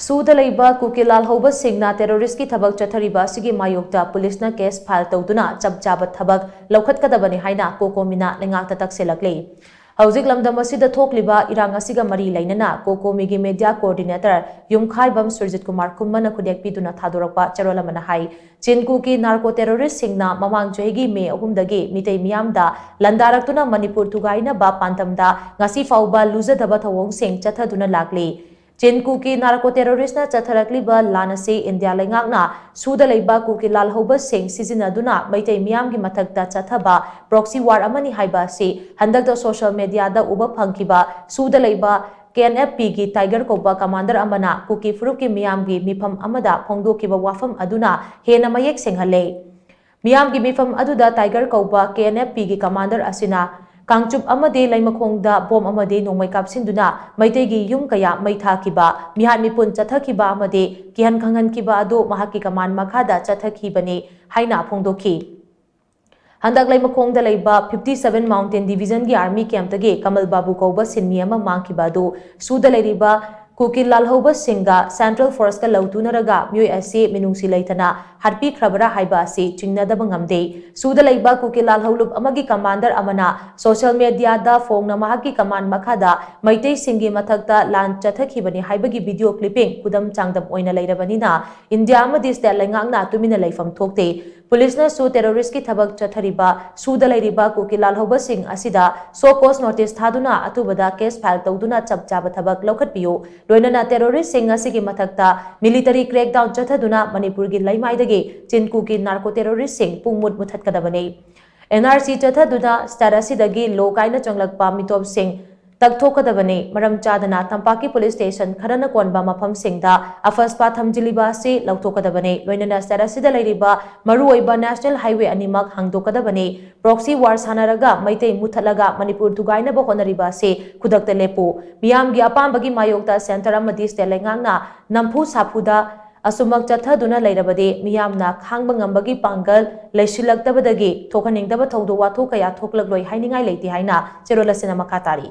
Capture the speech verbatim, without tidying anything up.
ꯁꯨꯗ ꯂꯩꯕ ꯀꯨꯀꯤ ꯂꯥꯜꯍꯧꯕꯁꯤꯡꯅ ꯇꯦꯔꯣꯔꯤꯁꯀꯤ ꯊꯕꯛ ꯆꯠꯊꯔꯤꯕ ꯑꯁꯤꯒꯤ ꯃꯥꯌꯣꯛꯇ ꯄꯨꯂꯤꯁꯅ ꯀꯦꯁ ꯐꯥꯏꯜ ꯇꯧꯗꯨꯅ ꯆꯞ ꯆꯥꯕ ꯊꯕꯛ ꯂꯧꯈꯠꯀꯗꯕꯅꯤ ꯍꯥꯏꯅ ꯀꯣꯀꯣꯃꯤꯅ ꯂꯩꯉꯥꯛꯇ ꯇꯛꯁꯤꯜꯂꯛꯂꯤ꯫ ꯍꯧꯖꯤꯛ ꯂꯝꯗꯝ ꯑꯁꯤꯗ ꯊꯣꯛꯂꯤꯕ ꯏꯔꯥꯡ ꯑꯁꯤꯒ ꯃꯔꯤ ꯂꯩꯅꯅ ꯀꯣꯀꯣꯃꯤꯒꯤ ꯃꯦꯗꯤꯌꯥ ꯀꯣꯑꯣꯔꯗꯤꯅꯦꯇꯔ ꯌꯨꯝꯈꯥꯏꯕꯝ ꯁꯨꯔꯖꯤꯠ ꯀꯨꯃꯥꯔ ꯈꯨꯝꯃꯅ ꯈꯨꯗꯦꯛ ꯄꯤꯗꯨꯅ ꯊꯥꯗꯣꯔꯛꯄ ꯆꯦꯔꯣꯜ ꯑꯃꯅ ꯍꯥꯏ, ꯆꯤꯟ ꯀꯨꯀꯤ ꯅꯥꯔꯀꯣ ꯇꯦꯔꯣꯔꯤꯁꯁꯤꯡꯅ ꯃꯃꯥꯡ ꯆꯍꯤꯒꯤ ꯃꯦ ꯑꯍꯨꯝꯗꯒꯤ ꯃꯤꯇꯩ ꯃꯤꯌꯥꯝꯗ ꯂꯥꯟꯗꯥꯔꯛꯇꯨꯅ ꯃꯅꯤꯄꯨꯔ ꯊꯨꯒꯥꯏꯅꯕ ꯄꯥꯟꯗꯝꯗ ꯉꯁꯤ ꯐꯥꯎꯕ ꯂꯨꯖꯗꯕ ꯊꯧꯑꯣꯡꯁꯤꯡ ꯆꯠꯊꯗꯨꯅ ꯂꯥꯛꯂꯤ꯫ ꯆꯤꯟ ꯀꯨꯀꯤ ꯅꯥꯔꯀꯣ ꯇꯦꯔꯣꯔꯤꯁꯅ ꯆꯠꯊꯔꯛꯂꯤꯕ ꯂꯥꯟ ꯑꯁꯤ ꯏꯟꯗꯤꯌꯥ ꯂꯩꯉꯥꯛꯅ ꯁꯨꯗ ꯂꯩꯕ ꯀꯨꯀꯤ ꯂꯥꯜꯍꯧꯕꯁꯤꯡ ꯁꯤꯖꯤꯟꯅꯗꯨꯅ ꯃꯩꯇꯩ ꯃꯤꯌꯥꯝꯒꯤ ꯃꯊꯛꯇ ꯆꯠꯊꯕ ꯄ꯭ꯔꯣꯛꯁꯤ ꯋꯥꯔ ꯑꯃꯅꯤ ꯍꯥꯏꯕ ꯑꯁꯤ ꯍꯟꯗꯛꯇ ꯁꯣꯁꯤꯌꯦꯜ ꯃꯦꯗꯤꯌꯥꯗ ꯎꯕ ꯐꯪꯈꯤꯕ ꯁꯨꯗ ꯂꯩꯕ ꯀꯦ ꯑꯦꯟ ꯑꯦꯐ ꯄꯤꯒꯤ ꯇꯥꯏꯒꯔ ꯀꯧꯕ ꯀꯃꯥꯟꯗꯔ ꯑꯃꯅ ꯀꯨꯀꯤ ꯐꯨꯔꯨꯞꯀꯤ ꯃꯤꯌꯥꯝꯒꯤ ꯃꯤꯐꯝ ꯑꯃꯗ ꯐꯣꯡꯗꯣꯛꯈꯤꯕ ꯋꯥꯐꯝ ꯑꯗꯨꯅ ꯍꯦꯟꯅ ꯃꯌꯦꯛ ꯁꯦꯡꯍꯜꯂꯦ꯫ ꯃꯤꯌꯥꯝꯒꯤ ꯃꯤꯐꯝ ꯑꯗꯨꯗ ꯇꯥꯏꯒꯔ ꯀꯧꯕ ꯀꯦ ꯑꯦꯟ ꯑꯦꯐ ꯄꯤꯒꯤ ꯀꯃꯥꯟꯗꯔ ꯑꯁꯤꯅ ꯀꯥꯡꯆꯨꯞ ꯑꯃꯗꯤ ꯂꯩꯃꯈꯣꯡꯗ ꯕꯣꯝ ꯑꯃꯗꯤ ꯅꯣꯡꯃꯩ ꯀꯥꯞꯁꯤꯟꯗꯨꯅ ꯃꯩꯇꯩꯒꯤ ꯌꯨꯝ ꯀꯌꯥ ꯃꯩ ꯊꯥꯈꯤꯕ, ꯃꯤꯍꯥꯠ ꯃꯤꯄꯨꯟ ꯆꯠꯊꯈꯤꯕ ꯑꯃꯗꯤ ꯀꯤꯍꯟ ꯈꯪꯍꯟꯈꯤꯕ ꯑꯗꯨ ꯃꯍꯥꯛꯀꯤ ꯀꯃꯥꯟ ꯃꯈꯥꯗ ꯆꯠꯊꯈꯤꯕꯅꯤ ꯍꯥꯏꯅ ꯐꯣꯡꯗꯣꯛꯈꯤ꯫ ꯍꯟꯗꯛ ꯂꯩꯃꯈꯣꯡꯗ ꯂꯩꯕ fifty seven Mountain Division ꯒꯤ Army camp ꯇꯒꯤ ꯀꯃꯜ ꯕꯥꯕꯨ ꯀꯧꯕ ꯁꯤꯟꯃꯤ ꯑꯃ ꯃꯥꯡꯈꯤꯕ ꯑꯗꯨ ꯁꯨꯗ ꯂꯩꯔꯤꯕ ꯀꯨꯀꯤ ꯂꯥꯜꯍꯧꯕꯁꯤꯡꯒ Central Force ꯀ ꯂꯧ ꯇꯨꯅꯔꯒ ꯃꯤꯑꯣꯏ ꯑꯁꯤ ꯃꯤꯅꯨꯡꯁꯤ ꯂꯩꯇꯅ ꯍꯥꯠꯄꯤꯈ꯭ꯔꯕꯔꯥ ꯍꯥꯏꯕ ꯑꯁꯤ ꯆꯤꯡꯅꯗꯕ ꯉꯝꯗꯦ꯫ ꯁꯨꯗ ꯂꯩꯕ ꯀꯨꯀꯤ ꯂꯥꯜꯍꯧꯂꯨꯞ ꯑꯃꯒꯤ ꯀꯃꯥꯟꯗꯔ ꯑꯃꯅ ꯁꯣꯁꯤꯌꯦꯜ ꯃꯦꯗꯤꯌꯥꯗ ꯐꯣꯡꯅ ꯃꯍꯥꯛꯀꯤ ꯀꯃꯥꯟ ꯃꯈꯥꯗ ꯃꯩꯇꯩꯁꯤꯡꯒꯤ ꯃꯊꯛꯇ ꯂꯥꯟ ꯆꯠꯊꯈꯤꯕꯅꯤ ꯍꯥꯏꯕꯒꯤ ꯚꯤꯗꯤꯑꯣ ꯀ꯭ꯂꯤꯞꯄꯤꯡ ꯈꯨꯗꯝ ꯆꯥꯡꯗꯝ ꯑꯣꯏꯅ ꯂꯩꯔꯕꯅꯤꯅ ꯏꯟꯗꯤꯌꯥ ꯑꯃꯗꯤ ꯁ꯭ꯇꯦꯠ ꯂꯩꯉꯥꯛꯅ ꯇꯨꯃꯤꯟꯅ ꯂꯩꯐꯝ ꯊꯣꯛꯇꯦ꯫ ꯄꯨꯂꯤꯁꯅꯁꯨ ꯇꯦꯔꯣꯔꯤꯁꯀꯤ ꯊꯕꯛ ꯆꯠꯊꯔꯤꯕ ꯁꯨꯗ ꯂꯩꯔꯤꯕ ꯀꯨꯀꯤ ꯂꯥꯜꯍꯧꯕꯁꯤꯡ ꯑꯁꯤꯗ ꯁꯣ ꯀꯣꯁ ꯅꯣꯇꯤꯁ ꯊꯥꯗꯨꯅ ꯑꯊꯨꯕꯗ ꯀꯦꯁ ꯐꯥꯏꯜ ꯇꯧꯗꯨꯅ ꯆꯞ ꯆꯥꯕ ꯊꯕꯛ ꯂꯧꯈꯠꯄꯤꯌꯨ꯫ ꯂꯣꯏꯅꯅ ꯇꯦꯔꯣꯔꯤꯁꯁꯤꯡ ꯑꯁꯤꯒꯤ ꯃꯊꯛꯇ ꯃꯤꯂꯤꯇꯔꯤ ꯀ꯭ꯔꯦꯛꯗꯥꯎꯟ ꯆꯠꯊꯗꯨꯅ ꯃꯅꯤꯄꯨꯔꯒꯤ ꯂꯩꯃꯥꯏꯗꯒꯤ ꯆꯤꯟ ꯀꯨꯀꯤ ꯅꯥꯔꯀꯣ ꯇꯦꯔꯣꯔꯤꯁꯁꯤꯡ ꯄꯨꯡꯃꯨꯠ ꯃꯨꯊꯠꯀꯗꯕꯅꯤ꯫ ꯑꯦꯟ ꯑꯥꯔ ꯁꯤ ꯆꯠꯊꯗꯨꯅ ꯁ꯭ꯇꯦꯠ ꯑꯁꯤꯗꯒꯤ ꯂꯣ ꯀꯥꯏꯅ ꯆꯪꯂꯛꯄ ꯃꯤꯇꯣꯞꯁꯤꯡ ꯇꯛꯊꯣꯛꯀꯗꯕꯅꯤ꯫ ꯃꯔꯝ ꯆꯥꯗꯅ ꯇꯝꯄꯥꯛꯀꯤ ꯄꯨꯂꯤꯁ ꯁ꯭ꯇꯦꯁꯟ ꯈꯔꯅ ꯀꯣꯟꯕ ꯃꯐꯝꯁꯤꯡꯗ ꯑꯐꯁꯄꯥ ꯊꯝꯖꯤꯜꯂꯤꯕ ꯑꯁꯤ ꯂꯧꯊꯣꯛꯀꯗꯕꯅꯤ꯫ ꯂꯣꯏꯅꯅ ꯁ꯭ꯇꯦꯠ ꯑꯁꯤꯗ ꯂꯩꯔꯤꯕ ꯃꯔꯨꯑꯣꯏꯕ ꯅꯦꯁꯅꯦꯜ ꯍꯥꯏꯋꯦ ꯑꯅꯤꯃꯛ ꯍꯥꯡꯗꯣꯛꯀꯗꯕꯅꯤ꯫ ꯄ꯭ꯔꯣꯛꯁꯤ ꯋꯥꯔ ꯁꯥꯟꯅꯔꯒ ꯃꯩꯇꯩ ꯃꯨꯊꯠꯂꯒ ꯃꯅꯤꯄꯨꯔ ꯊꯨꯒꯥꯏꯅꯕ ꯍꯣꯠꯅꯔꯤꯕ ꯑꯁꯤ ꯈꯨꯗꯛꯇ ꯂꯦꯞꯄꯨ꯫ ꯃꯤꯌꯥꯝꯒꯤ ꯑꯄꯥꯝꯕꯒꯤ ꯃꯥꯌꯣꯛꯇ ꯁꯦꯟꯇꯔ ꯑꯃꯗꯤ ꯁ꯭ꯇꯦꯠ ꯂꯩꯉꯥꯛꯅ ꯅꯝꯐꯨ ꯁꯥꯐꯨꯗ ꯑꯁꯨꯃꯛ ꯆꯠꯊꯗꯨꯅ ꯂꯩꯔꯕꯗꯤ ꯃꯤꯌꯥꯝꯅ ꯈꯥꯡꯕ ꯉꯝꯕꯒꯤ ꯄꯥꯡꯒꯜ ꯂꯩꯁꯤꯜꯂꯛꯇꯕꯗꯒꯤ ꯊꯣꯛꯍꯟꯅꯤꯡꯗꯕ ꯊꯧꯗꯣꯛ ꯋꯥꯊꯣꯛ ꯀꯌꯥ ꯊꯣꯛꯂꯛꯂꯣꯏ ꯍꯥꯏꯅꯤꯡꯉꯥꯏ ꯂꯩꯇꯦ ꯍꯥꯏꯅ ꯆꯦꯔꯣꯜ ꯑꯁꯤꯅ ꯃꯈꯥ ꯇꯥꯔꯤ꯫